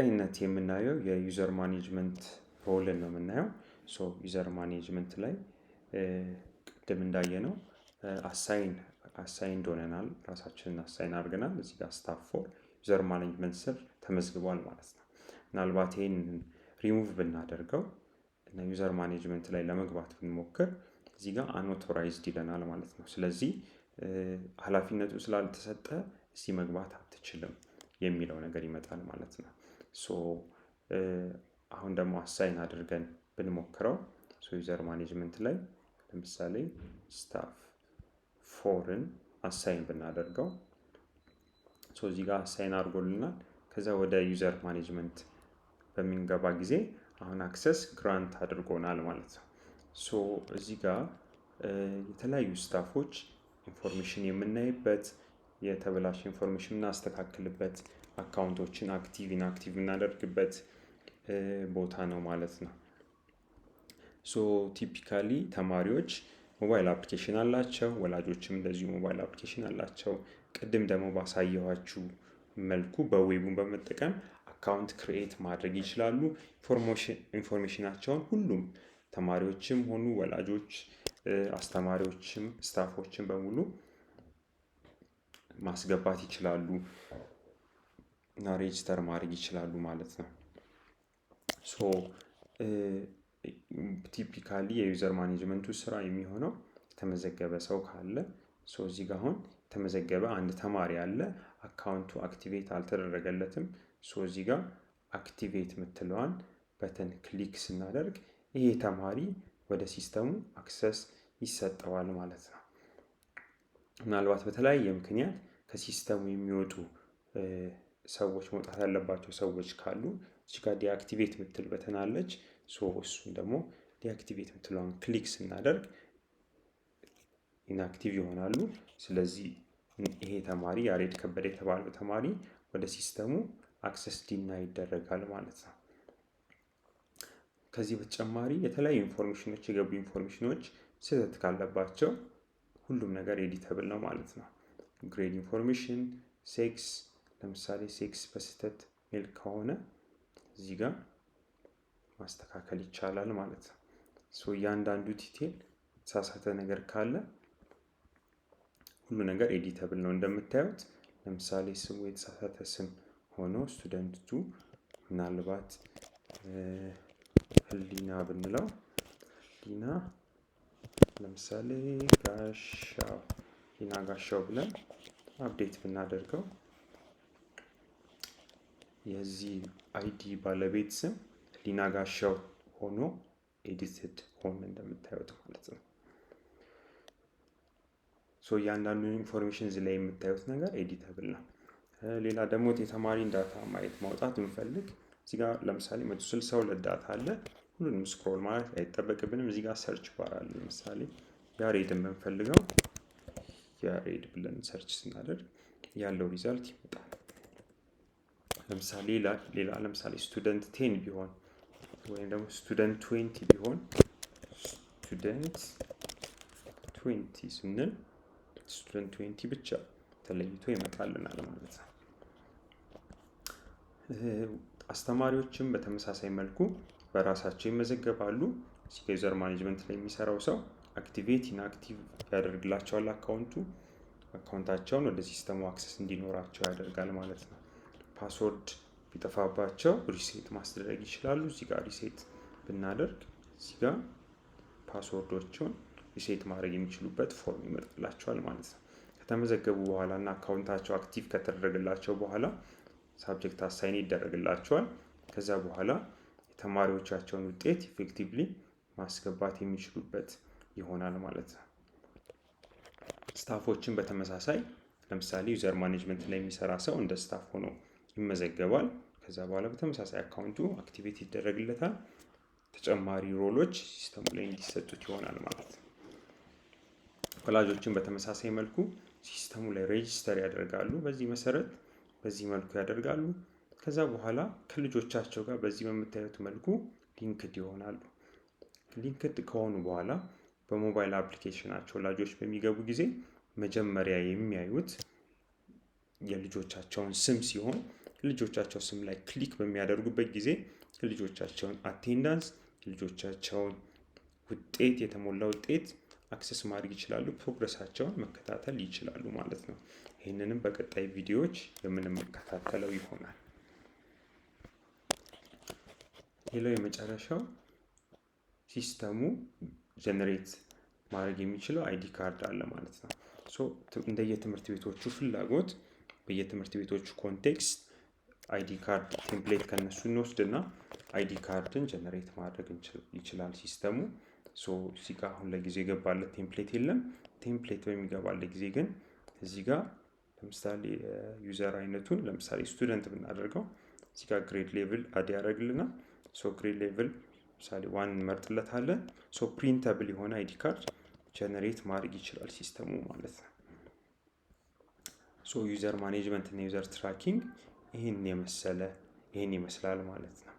በቀጣይነት የምናየው የ user management role ን ነው የምናየው። So user management ላይ ቅድም እንዳየነው assign ሆነናል፣ ራሳችንን assign አድርገናል። እዚህ ጋር staff 4 user management ስር ተመዝግቧል ማለት ነው። ምናልባት ይህን ሪሙቭ ብናደርገው እና user management ላይ ለመግባት ብንሞክር እዚህ ጋር unauthorized ይለናል ማለት ነው። ስለዚህ ኃላፊነቱ ስላልተሰጠ እዚህ መግባት አትችልም የሚለው ነገር ይመጣል ማለት ነው። So አሁን ደግሞ assign አድርገን ብንሞክረው፣ user management ላይ ለምሳሌ staff 4ን assign ብናደርገው፣ so እዚህ ጋር assign አድርጎልናል። ከዛ ወደ user management በምንገባ ጊዜ አሁን access grant አድርጎናል ማለት ነው። So እዚህ ጋር የተለያዩ staff ኦች information የምናይበት፣ የተበላሸ information የምናስተካክልበት፣ account ኦችን active inactive የምናደርግበት ቦታ ነው ማለት ነው። So typically ተማሪዎች mobile application አላቸው፣ ወላጆችም እንደዚሁ mobile application አላቸው። ቅድም ደግሞ ባሳየኋችሁ መልኩ በ web ኡን በመጠቀም account create ማድረግ ይችላሉ። Information ኣቸውን ሁሉም ተማሪዎችም ሆኑ ወላጆች፣ አስተማሪዎችም staff ኦችም በሙሉ ማስገባት ይችላሉ እና register ማድረግ ይችላሉ ማለት ነው። So typically የ user management ኡ ስራ የሚሆነው የተመዘገበ ሰው ካለ፣ so እዚህ ጋር አሁን የተመዘገበ አንድ ተማሪ አለ። Account ኡ activate አልተደረገለትም። So እዚህ ጋር activate የምትለዋን button click ስናደርግ ይሄ ተማሪ ወደ system ኡ access ይሰጠዋል ማለት ነው። ምናልባት በተለያየ ምክንያት ከ system ኡ የሚወጡ ሰዎች፣ መውጣት ያለባቸው ሰዎች ካሉ እዚህ ጋር deactivate የምትል button አለች። So እሱን ደግሞ deactivate የምትለዋን click ስናደርግ inactive ይሆናሉ። ስለዚህ ይሄ ተማሪ፣ ያሬድ ከበደ የተባለው ተማሪ፣ ወደ system ኡ access deny ይደረጋል ማለት ነው። ከዚህ በተጨማሪ የተለያዩ information ኖች፣ የገቡ information ኖች ስህተት ካለባቸው ሁሉም ነገር editable ነው ማለት ነው። Grade information፣ sex፣ ለምሳሌ sex በስህተት male ከሆነ እዚህ ጋር ማስተካከል ይቻላል ማለት ነው። So እያንዳንዱ detail የተሳሳተ ነገር ካለ ሁሉ ነገር editable ነው እንደምታዩት። ለምሳሌ ስሙ የተሳሳተ ስም ሆኖ student 2 ምናልባት ህሊና ብንለው፣ ህሊና ለምሳሌ ጋሻው፣ ህሊና ጋሻው ብለን update ብናደርገው የዚህ ID ባለቤት ስም ህሊና ጋሻው ሆኖ edited ሆነ እንደምታዩት ማለት ነው። So እያንዳንዱ information እዚህ ላይ የምታዩት ነገር editable ነው። ሌላ ደግሞ የተማሪን data ማየት ማውጣት ብንፈልግ እዚህ ጋር ለምሳሌ 162 data አለ። ሁሉንም scroll ማለት አይጠበቅብንም። እዚህ ጋር search bar አለ። ለምሳሌ ያሬድን ብንፈልገው ያሬድ ብለን search ስናደርግ ያለው result ይመጣል። ለምሳሌ ሌላ፣ ለምሳሌ student 10 ቢሆን ወይም ደግሞ student 20 ቢሆን፣ student 20 ስንል student 20 ብቻ ተለይቶ ይመጣልናል ማለት ነው። አስተማሪዎችም በተመሳሳይ መልኩ በራሳቸው ይመዘገባሉ። እዚህ user management ላይ የሚሰራው ሰው activate inactive ያደርግላቸዋል። Account ኣቸውን ወደ system ኡ access እንዲኖራቸው ያደርጋል ማለት ነው። Password ቢጠፋባቸው reset ማስደረግ ይችላሉ። እዚህ ጋር reset ብናደርግ እዚህ ጋር password ኦቹን reset ማድረግ የሚችሉበት form ይመጣላቸዋል ማለት ነው። ከተመዘገቡ በኋላ እና account ኣቸው active ከተደረገላቸው በኋላ subject assign ይደረግላቸዋል። ከዛ በኋላ የተማሪዎቻቸውን ውጤት effectively ማስገባት የሚችሉበት ይሆናል ማለት ነው። Staff ኦችን በተመሳሳይ ለምሳሌ user management ላይ የሚሰራ ሰው እንደ staff ሆኖ ይመዘገባል። ከዛ በኋላ በተመሳሳይ account ኡ activate ይደረግለታል። ተጨማሪ role ኦች system ኡ ላይ እንዲሰጡት ይሆናል ማለት ነው። ወላጆችን በተመሳሳይ መልኩ system ኡ ላይ register ያደርጋሉ። በዚህ መሰረት በዚህ መልኩ ያደርጋሉ። ከዛ በኋላ ከልጆቻቸው ጋር በዚህ በምታዩት መልኩ linked ይሆናሉ። Linked ከሆኑ በኋላ በ mobile application ኣቸው ወላጆች በሚገቡ ጊዜ መጀመሪያ የሚያዩት የልጆቻቸውን ስም ሲሆን ልጆቻቸው ስም ላይ click በሚያደርጉበት ጊዜ ልጆቻቸውን attendance፣ ልጆቻቸውን ውጤት፣ የተሞላ ውጤት access ማድረግ ይችላሉ። Progress ኣቸውን መከታተል ይችላሉ ማለት ነው። ይህንንም በቀጣይ ቪዲዮዎች የምንከታተለው ይሆናል። ሌላው የመጨረሻው system ኡ generate ማድረግ የሚችለው ID card አለ ማለት ነው። So እንደየትምህርት ቤቶቹ ፍላጎት፣ በየትምህርት ቤቶቹ context ID card template ከነሱ እንወስድና ID card ን generate ማድረግ ይችላል system ኡ። So እዚህ ጋር አሁን ለጊዜው የገባለት template የለም። Template በሚገባለት ጊዜ ግን እዚህ ጋር ለምሳሌ user አይነቱን ለምሳሌ student ብናደርገው እዚህ ጋር grade level add ያደርግልናል። So grade level ለምሳሌ 1 እንመርጥለታለን። So printable የሆነ ID card generate ማድረግ ይችላል system ኡ ማለት ነው። So user management እና user tracking ይህን የመሰለ ይህን ይመስላል ማለት ነው።